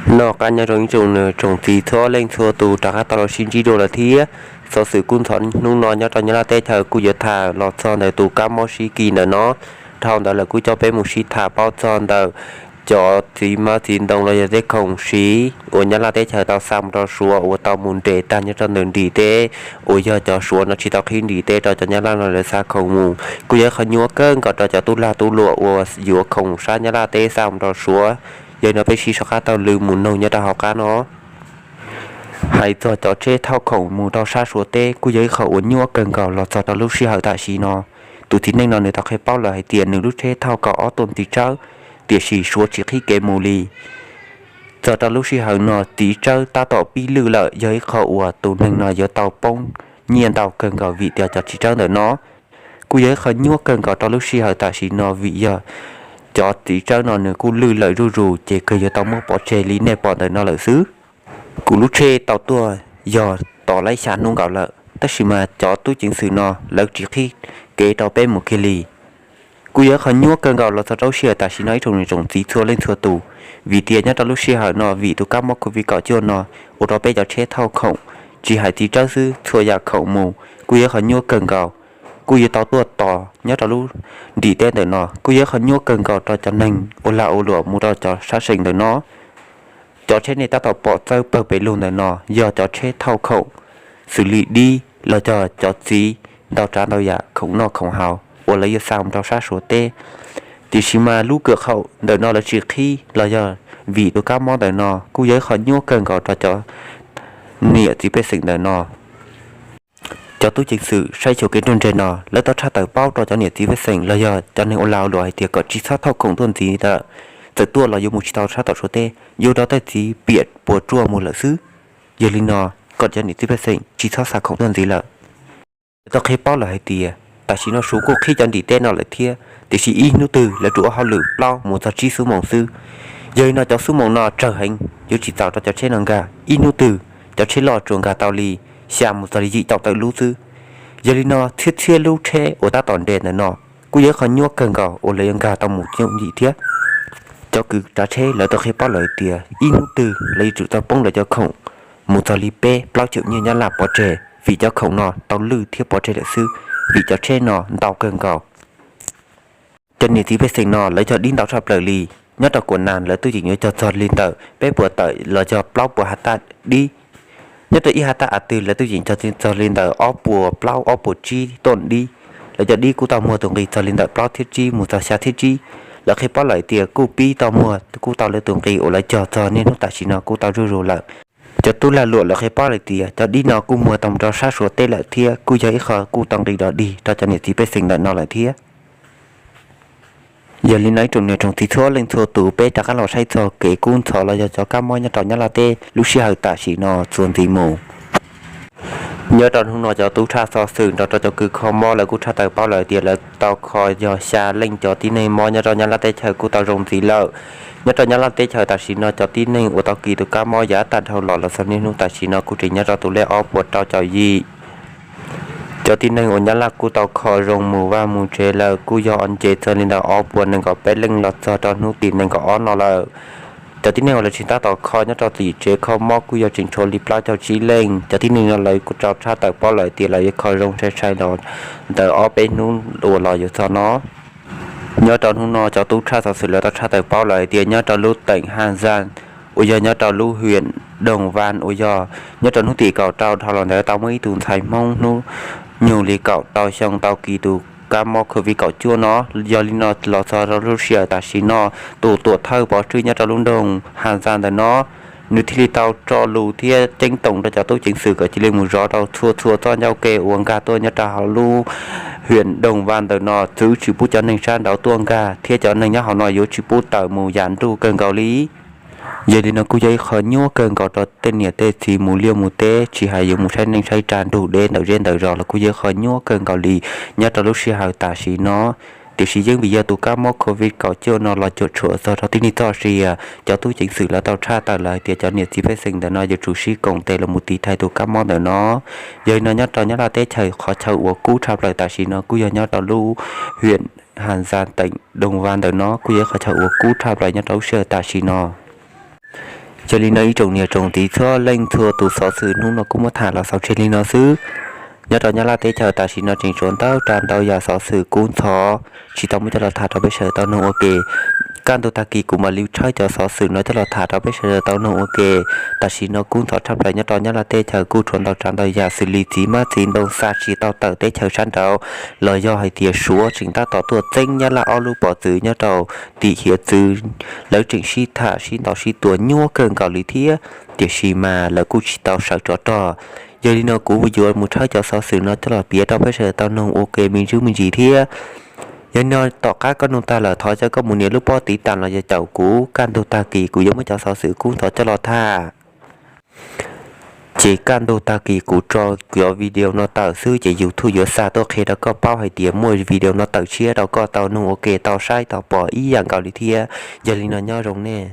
Noj qab nyob zoo ib tsoom niam tsoom txiv txhua leej txhua tus rov qab tau los sib ntsib dua lawm thiab. Xov xwm kuj ntxhov hnub no nyob rau Nyab Laj teb chaws kuj yuav tham los txog ntawm tus kab mob sib kis ntawm no. Dhau ntawd lawm kuj coj peb mus sib tham paub txog ntawm cov txiv hmab txiv ntoo los yog tej khoom siv uas Nyab Laj teb chaws tau xa mus rau Suav uas tau mus nres tag nyob rau ntawm nrim teb, uas yog cov Suav no tsis tau qhib nrim teb rau cov Nyab Laj no lawv xa khoom mus. Kuj yog ib qho nyuaj kawg nkaus rau cov tub lag tub luam uas yuav khoom sab Nyab Laj teb xa mus rau Suav. Yog li no peb sib soj qab taug lw mus noog nyob rau hauv qab no. Hais txog cov tsheb thauj khoom mus rau sab Suav teb kuj yog ib qho uas nyuaj kawg nkaus los txog rau lub sij hawm tam sim no. Tus txiv neej no nws tau qhia paub lawm hais tias nws lub tsheb thauj kaum ob tuaj txiv tsawb, tiam sis Suav tsis qhib kev mus li. Txog rau lub sij hawm no txiv tsawb tab tom pib lwj lawm, yog ib qho uas tus neeg no yuav tau poob nyiaj ntau kawg nkaus vim tias cov txiv tsawb ntawm no kuj yog ib qho nyuaj kawg nkaus rau lub sij hawm tam sim no vim yog cov txiv tsawb no nws kuj lwj lawm zuj zus ces kawg yuav tau muab pov tseg li nej pom ntawm no lawm xwb. Kuv lub tsheb tau tuaj yog tos laib xya hnub nkaus lawm, tab sis mas cov tub ceev xwm no lawv tsis qhib kev rau peb mus kiag li. Kuj yog ib qho nyuaj kawg nkaus los txog rau lub sij hawm tam sim no ib tsoom niam tsoom txiv txhua leej txhua tus, vim tias nyob rau lub sij hawm no vim tus kab mob covid kaum cuaj no ua rau peb cov tsheb thauj khoom, tsis hais txiv tsawb xwb, txhua yam khoom mus kuj yog ib qho nyuaj kawg nkaus. Kuj yuav tau tuaj tos nyob rau lub nrim teb ntawm no kuj yog ib qho nyuaj kawg nkaus rau cov neeg ua lag ua luam mus rau cov sab seem ntawm no. Cov tsheb nej tab tom pom txawb pawg pes lug ntawm no yog cov tsheb thauj khoom xws li dib los yog cov txiv ntau tsav ntau yam khoom noj khoom haus uas lawv yuav xa mus rau sab Suav teb. Tiam sis mas lub kwm qhaum ntawm no lawv tsis qhib los yog vim tus kab mob ntawm no kuj yog ib qho nyuaj kawg nkaus rau cov niam txiv pej xeem ntawm no. Cov tub ceev xwm saib xyuas kev ruaj ntseg no lawv tau tshaj tawm paub rau cov niam txiv pej xeem los yog cov neeg ua lag ua luam hais tias kom tsis txhob thauj khoom tuaj ntxiv lawm, txawm tuaj los yuav mus tsis tau sab tom Suav teb, yuav rau tej txiv piam puas tsuaj mus lawm xwb. Yog li no kom cov niam txiv pej xeem tsis txhob xa khoom tuaj ntxiv lawm. Lawv tau qhia paub lawm hais tias tam sim no Suav kuj qhib cov nrim teb no lawm thiab, tiam sis ib hnub twg lawv tsuas ua hauj lwm plaub mus txog tsib xuab moos xwb. Yog li no cov xuab moos no tsawg heev yuav tsis txaus rau cov tsheb no nkag. Ib hnub twg cov tsheb loj tsuas nkag tau li xya mus txog li yim caum tawm lub xwb. Yog li no txhiab txhiab lub tsheb uas tab tom nres ntawm no kuj yog ib qho nyuaj kawg nkaus uas lawv yuav nkag tau mus yooj yim thiab. Cov kws tsav tsheb lawv tau qhia paub lawm tias ib hnub twg lawv yuav tsum tau poob lawv cov khoom mus txog li peb plaub caum nyiaj Nyab Laj pov tseg vim cov khoom no tau lwj thiab pov tseg lawm xwb, vim cov tsheb no ntau kawg nkaus. Cov niam txiv pej xeem no lawv cog dib ntau tshaj plaws li. Nyob rau Kuam Nas lawv twb yeem yuav cog txog li ntawm peb puas tawm los yog plaub puas has taj dib. Nyob rau ib has taj as twg lawv twb yeem cog txog li ntawm ob puas plaub ob puas tsib tonj dib. Lawv cov dib kuj tau muag tus nqi txog li ntawm plaub thiab tsib mus txog xya thiab tsib. Lawv qhia paub lawm tias kuj pib tau muag kuj tau lawv tus nqi uas lawv cog txog niaj hnub tam sim no kuj tau zuj zus lawm. Cov tub lag luam lawv qhia paub lawm tias cov dib no kuj muag tau mus rau sab Suav teb lawm thiab kuj yog ib qho kuj tau nqi dog dig rau cov niam txiv pej xeem ntawm no lawm thiab. Yog li no ib tsoom niam tsoom txiv txhua leej txhua tus, peb rov qab los saib txog kev kub ntxhov los yog cov kab mob nyob rau Nyab Laj teb lub sij hawm tam sim no txuas ntxiv mus. Nyob rau hnub no cov tub tshaj xov xwm nrog rau cov kws kho mob lawv kuj tshaj tawm paub lawm tias lawv tau kho yog xya leej cov tib neeg mob nyob rau Nyab Laj teb chaws kuj tau zoo ntxiv lawm. Nyob rau Nyab Laj teb chaws tam sim no cov tib neeg uas tau kis tus kab mob yav tag dhau los los txog niaj hnub tam sim no kuj tseem nyob rau tus lej ob puas rau caum yim. Cov tib neeg uas Nyab Laj kuj tau kho zoo mus vaj mus tsev lawm kuj yog nce txog li ntawm ob puas nees nkaum peb leej los txog rau hnub tim nees nkaum ob no lawm. Cov tib neeg uas lawv tseem tab tom kho nyob rau tim tsev kho mob kuj yog tseem tshuav li plaub caug tsib leej. Cov tib neeg no lawv kuj tau tshaj tawm paub lawm tias lawv yuav kho zoo sai sai los ntawm ob peb hnub uas los yuav txog no. Nyob rau hnub no cov tub tshaj xov xwm lawv tau tshaj tawm paub lawm hais tias nyob rau lub teem Haj Zaj uas yog nyob rau lub hwm Dooj Vaj uas yog nyob rau hnub tim kaum rau dhau los ntawd tau muaj ib tug ntxhais Hmoob hnub nyoog li kaum rau xyoo tau kis tus kab mob covid kaum cuaj no. Yog li no los txog rau lub sij hawm tam sim no tus tuam thawj pov tswj nyob rau lub nroog Haj Zaj ntawm no nws thiaj li tau tso lus thiab ceeb toom rau cov tub ceev xwm kom cia li mus zov rau txhua txhua txoj ncauj ke uas nkag tuaj nyob rau hauv lub hwm Dooj Vaj ntawm no txwv tsis pub cov neeg sab nraud tuaj nkag thiab cov neeg nyob hauv no yuav tsis pub tawm mus yam nruj kawg nkaus li. Yog li no kuj yog ib qho nyuaj kawg nkaus rau tej niam tej txiv mus liaj mus teb tsis hais yuav mus saib neej saib tsa nrug deb ntawm zej ntawm zos los kuj yog ib qho nyuaj kawg nkaus li nyob rau lub sij hawm tam sim no. Tiam sis yeej vim yog tus kab mob covid kaum cuaj no los cuam tshuam txog rau tib neeg txoj sia, cov tub ceev xwm lawv tau tshaj tawm lawm hais tias cov niam txiv pej xeem ntawm no yuav tsum sib koom tes los mus tiv thaiv tus kab mob ntawm no. Yog li no nyob rau Nyab Laj teb chaws qhov chaw uas kub tshaj plaws tam sim no kuj yog nyob rau lub hwm Haj Zaj teem Dooj Vaj ntawm no kuj yog ib qhov chaw uas kub tshaj plaws nyob rau lub sij hawm tam sim no. Yog li no ib tsoom niam tsoom txiv txhua leej txhua tus, xov xwm hnub no kuj muab tham los xaus tseg li no xwb. Nyob rau Nyab Laj teb chaws tam sim no tseem tshuav ntau tsav ntau yam xov xwm kub ntxhov tsis tau muab coj los tham rau peb sawv daws tau noog ua ke. Kaj ntug tag kis kuv mam li tshawb cov xov xwm no coj los tham rau peb sawv daws tau noog ua ke. Tam sim no kub ntxhov tshaj plaws nyob rau Nyab Laj teb chaws kuj tshuav ntau tsav ntau yam xws li txiv mab txiv ntoo xa tsis tau tawm teb chaws sab nraud, los yog hais tias Suav tseem tab tom tuaj txeeb Nyab Laj ob lub pov txwv nyob rau tim hiav txwv, lawv tseem sib tham sib ntaus sib tua nyuaj kawg nkaus li thiab, tiam sis mas lawv kuj tsis tau sawv tsov rog. Yog li no kuv yuav mus tshawb cov xov xwm no coj los piav rau peb sawv daws tau noog ua ke me ntsis me ntsis thiab. Yog li no tom qab koj noog tag lawm thov cov koj mus nias lub pob tiv tam los yog caum kuv, kaj ntug tag kis kuv yuav muab cov xov xwm kub ntxhov coj los tham. Ces kaj ntug tag kis kuv tso cov video no tawm xwb ces YouTube yuav xa tuaj qhia rau koj paub hais tias muaj video no tawm tshiab rau koj tau noog ua ke tau saib tau pom ib yam nkaus li thiab. Yog li no nyob zoo nej.